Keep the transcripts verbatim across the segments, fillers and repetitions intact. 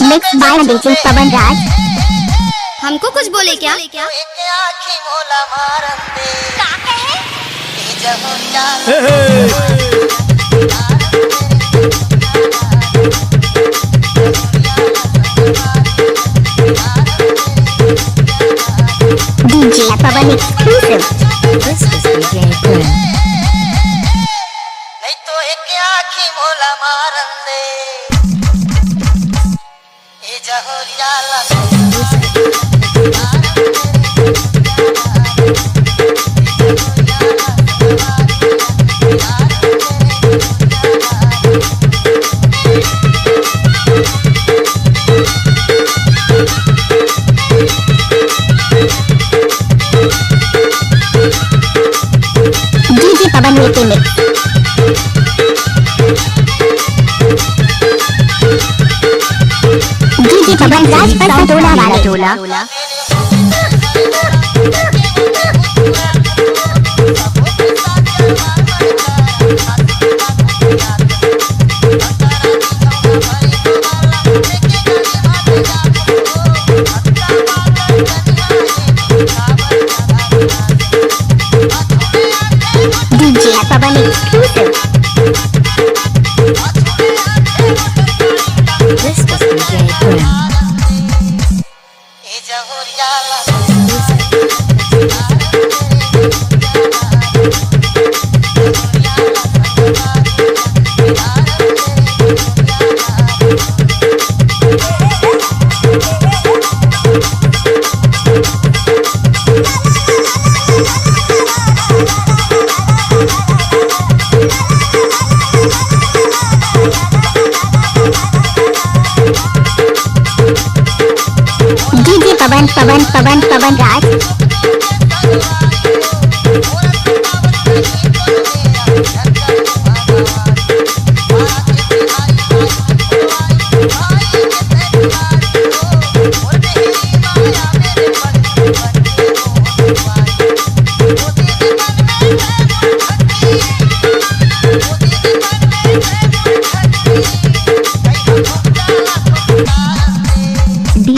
Mixed by D J पवन राज। हमको कुछ बोले क्या? D J Pawan exclusive। This is D J Pran। नहीं तो एक आँखी मोला मारन दे। ए जहोरिया ला D J पवन मिलके mix। D J पवन राज पर टोला वाला टोला। D J Pawan exclusive। This is D J Pran। D J Pawan Pawan Pawan Pawan Raj.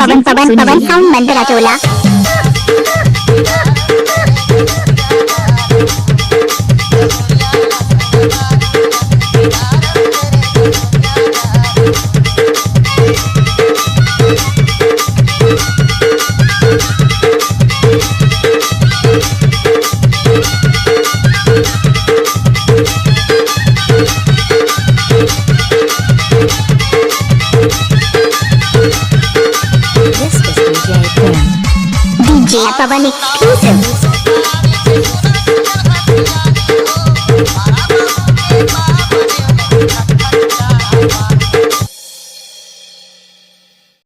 Pawan Pawan Pawan sound मंदिर अटोला। This is D J Pran। D J Pawan exclusive।